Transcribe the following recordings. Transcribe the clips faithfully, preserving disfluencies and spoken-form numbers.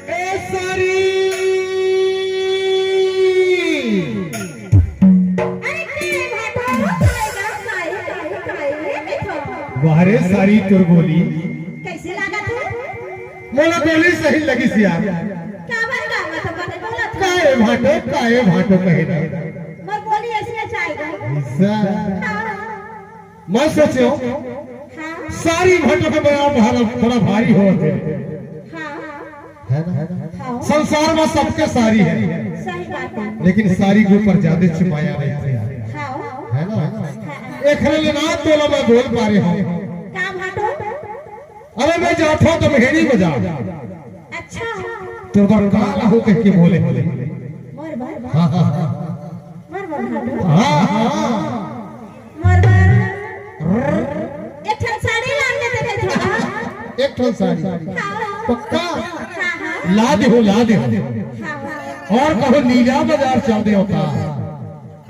ए सारी। अरे, काय भाटो, काय गा, काय, काय, काय, काय, काय? वाह रे सारी तोर बोली। कइसे लागत हे? मोला बोली सही लगिस यार। का बात, का बात, बने बोलत हे? काय भाटो, काय भाटो कहे ना। मोर बोली अइसने चाही गा। अइसा। हाँ। मैं सोचेंव, हाँ। सारी भाटो के बड़ा भारा, बड़ा भारी होवत हे। हाँ। हे ना? हाँ। संसार में सबके सारी हे। सही बात हे। लेकिन सारी के ऊपर जादा च मया रहिथे यार। हाँ। हे ना? हाँ। एखरे ले ना तोला मैं बोल पारे हंव। का भाटो? अरे मैं जाथंव त भेड़ी बजा। अच्छा। तोर बर का लाहूं कहिके बोले। मोर बर? हाँ, हाँ, हाँ। मोर बर भाटो? हाँ, हाँ। मोर बर एक ठन साड़ी लान देते थे थोड़ा। एक ठन साड़ी? हाँ। पक्का? हाँ, हाँ। ला देहूं, ला देहूं। हाँ, हाँ। अउ कहूं लीला बाजार चल देवत हंव।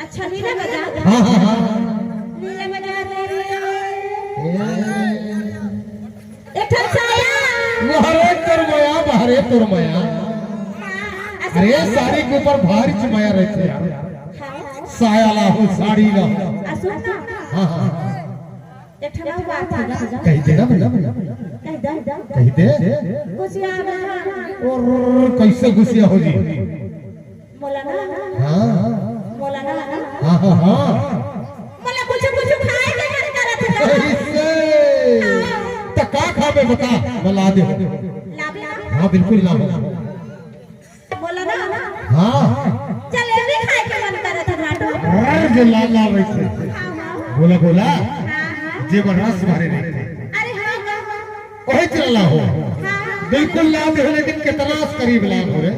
अच्छा, लीला बाजार? हाँ, हाँ, हाँ। लीला बाजार ले रे। ए। एक ठन साया। वाह रे तोर मया, वाह रे तोर मया। हाँ, अरे, साड़ी के ऊपर भारी च मया रहिथे यार। हाँ। साया लाहूं, साड़ी लाहूं। आ, सुन ना। हाँ, हाँ, हाँ। एक ठन अउ बात हे ना। कहि दे ना भइया। कहि दे। कहि दे। कुछ याद आ रहा। अउ कइसे गुसिया हो जी? मोला ना। हाँ। मोला ना। हाँ, हाँ, हाँ। मोला कुछ, कुछ खाए के मन करत हे। कइसे? हाँ। त का खाबे बता, मैं ला देहूं। लाबे ना? हाँ, बिल्कुल लाहूं। मोला ना। हाँ। जलेबी खाए के मन करत हे भाटो। अरे, जे लाल लाल रहिथे। हाँ, हाँ। गोला गोला। हाँ, हाँ। जे बर रस भरे रहिथे। अरे हाँ, हाँ, हाँ। ओही तेला लाहूं। हाँ, हाँ। बिल्कुल ला देहूं, लेकिन केतना करीब लाहूं रे।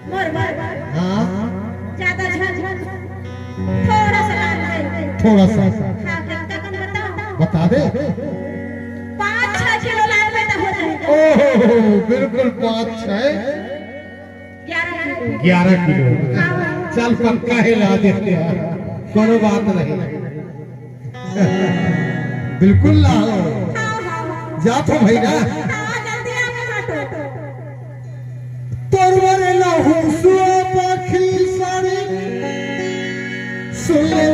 मोर बर। हाँ। जादा झन, थोड़ा सा लान दे। थोड़ा सा। हाँ, कतका कन बताओ? बता दे। पाँच छह किलो लान दे त हो जाही। ओहो, बिल्कुल पाँच छह। ग्यारह किलो। ग्यारह किलो। हाँ। चल, पक्का हे, ला देते हैं, कोनो बात नहीं। बिल्कुल लाहूं। हाँ, हाँ, हाँ। जाथंव भई ना। हाँ, जल्दी आ, मैं काटो। तोर बर लाहूं सुआ पाखी साड़ी, सुन ले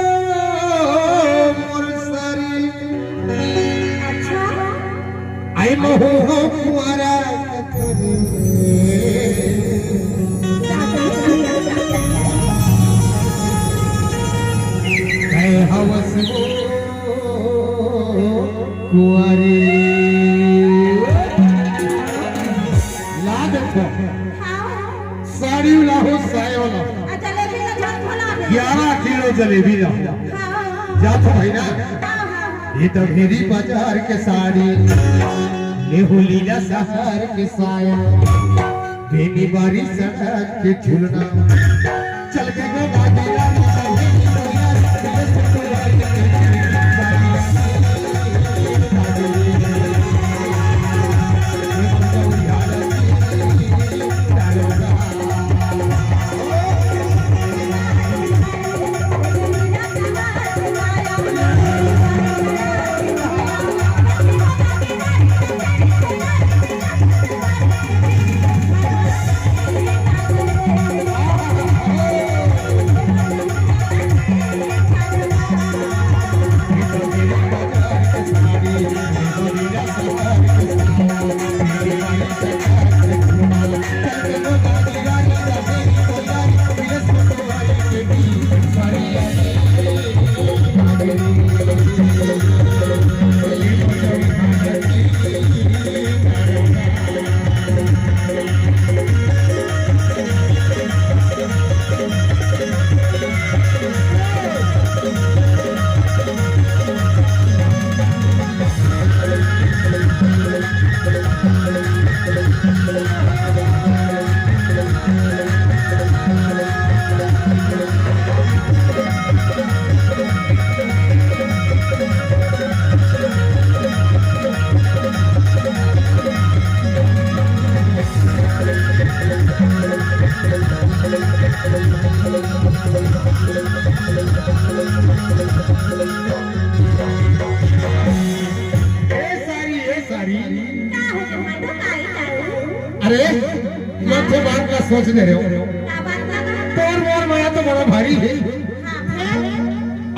ओ मोर सारी। अच्छा। आई महू हो कुंवारा कथरी। कै हवस वो कुंवारी। ला देखो। हाँ। साड़ी लाहूं, साया लाहूं। आ, जलेबी ला झट खोला दे। ग्यारह किलो जलेबी लाहूं। हाँ। जाथंव भई ना। हाँ, हाँ, हाँ। ये तो भेरी बाजार के साड़ी, लेहूं लीला सहर के साया, बेनी बारी सड़क के झुलना। चल के गो गाड़ी ला ए, मन से बात ला सोच ले रहे हो। का बात का कहा? तोर मोर माया तो बड़ा भारी हे। हाँ, फिर?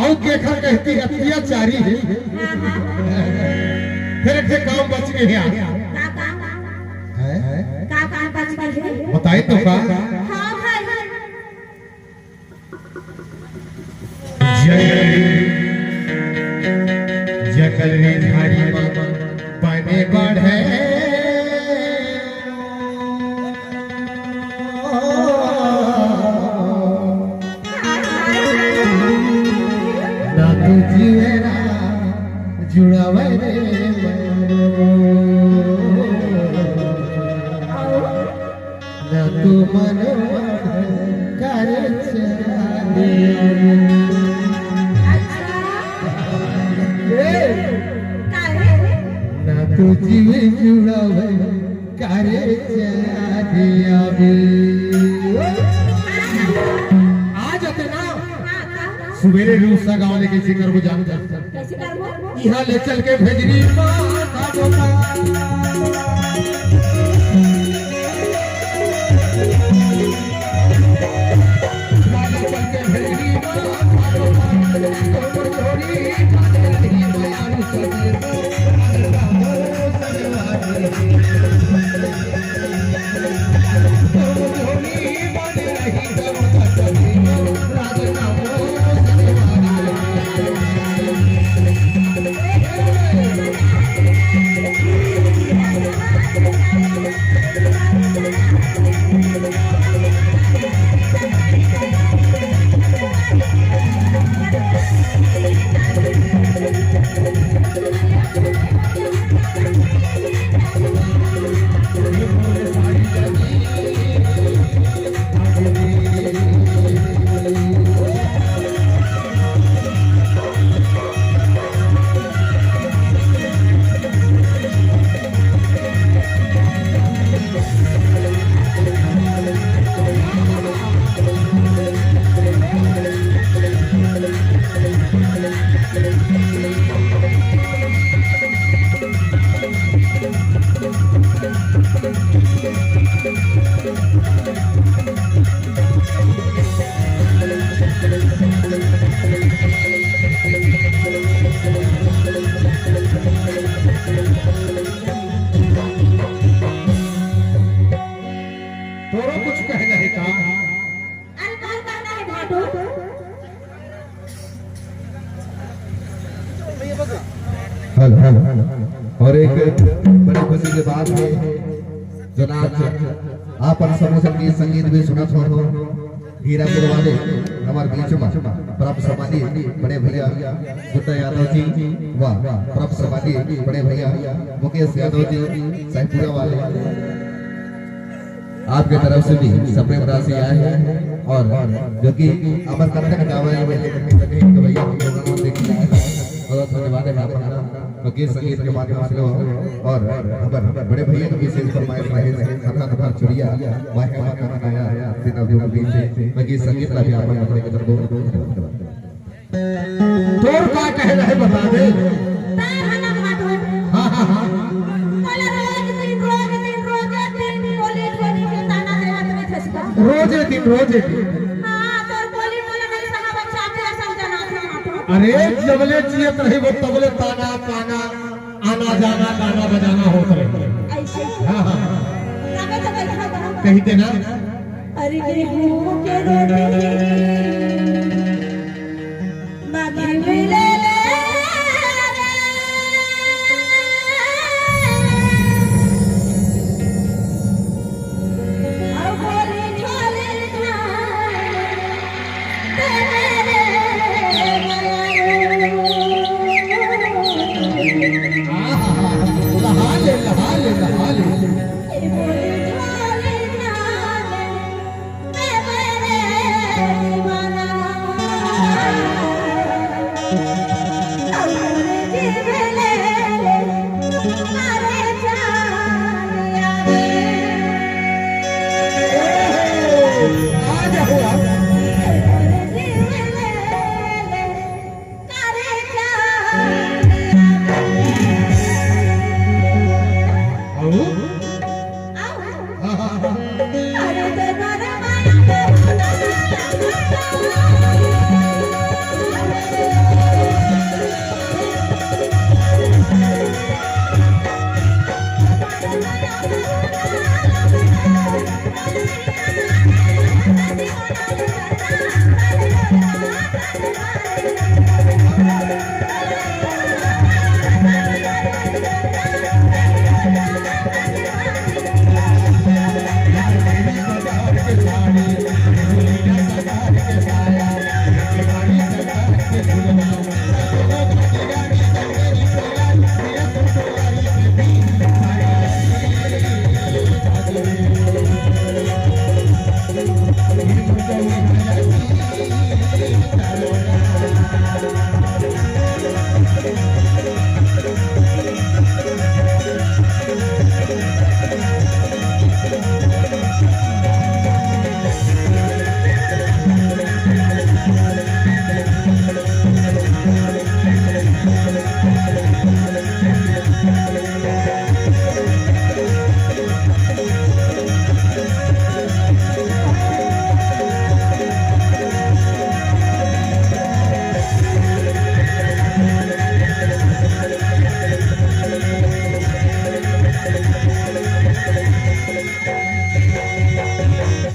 अउ केखर कहती अत्याचारी हे। हाँ, हाँ। फिर एक ठे काम बच गए हे यार। का काम? हैं? का काम बच गए हे? बताई तो का? हाँ भाई। जंगल, जंगल में झाड़ी मन बने बढ़े। ना तो जीवेरा जुड़ावे रे मनो। ना तो मनवा करे चांदी। अच्छा। ए! काहे? ना तो जीवे जुड़ावे करे चांदी अभी। आज अतना हाँ, का? सुबेरे रूसा गाँव लेके जिकर को जान जा। कैसे करबो? इहाँ ले चल के भेजरी माता बोता। इहाँ ले चल के भेजरी माता बोता। तोर जोड़ी माने रही मयारू सजनो। तोरो कुछ कहना है का? अरे, कौन कहना है भाटो? Hello, hello. और एक बड़ी खुशी की बात है, जनाब, आप समूह संगीत, संगीत भी सुनत हो, हीरापुर वाले हमारे बीच में परम सम्मानित बड़े भैया गुड्डा यादव जी, वाह, परम सम्मानित बड़े भैया मुकेश यादव जी, साईपुरा वाले, आपके तरफ से भी सप्रेम राशि आए हैं और जो कि अमर कंटक गावे में तो भैया हम लोगों को देखने आए हैं। बहुत धन्यवाद है आप लोगों का। बाकी संगीत के माध्यम से हो और हमारे बड़े भैया की विशेष फरमाइश रहे है, हथा हथा चुड़िया, वाह वाह का मनाया, बिना जो भी से, बाकी संगीत ला भी आप लोगों के तरफ बहुत बहुत धन्यवाद। तोर का कहना है बता दे। तार हला माधो। हाँ, हाँ, हाँ। बोले रोज दिन, रोज दिन, रोज दिन, बोले बोले के ताना दे हाथ में खसका। रोजे दिन, रोजे दिन। हाँ, तोर बोली बोले नहीं सहा बच्चा के असल जना थे माधो। अरे, जबले जियत रही वो तबले ताना, ताना, आना जाना, गाना बजाना होत रही। ऐसे। हाँ, हाँ। तबे तो देखा था। कही थे ना। अरे गेहूं के रोटी बाकी मिले ले। अब बोली छोले खाए तेरे आहा, लहा ले, लहा ले, लहा ले।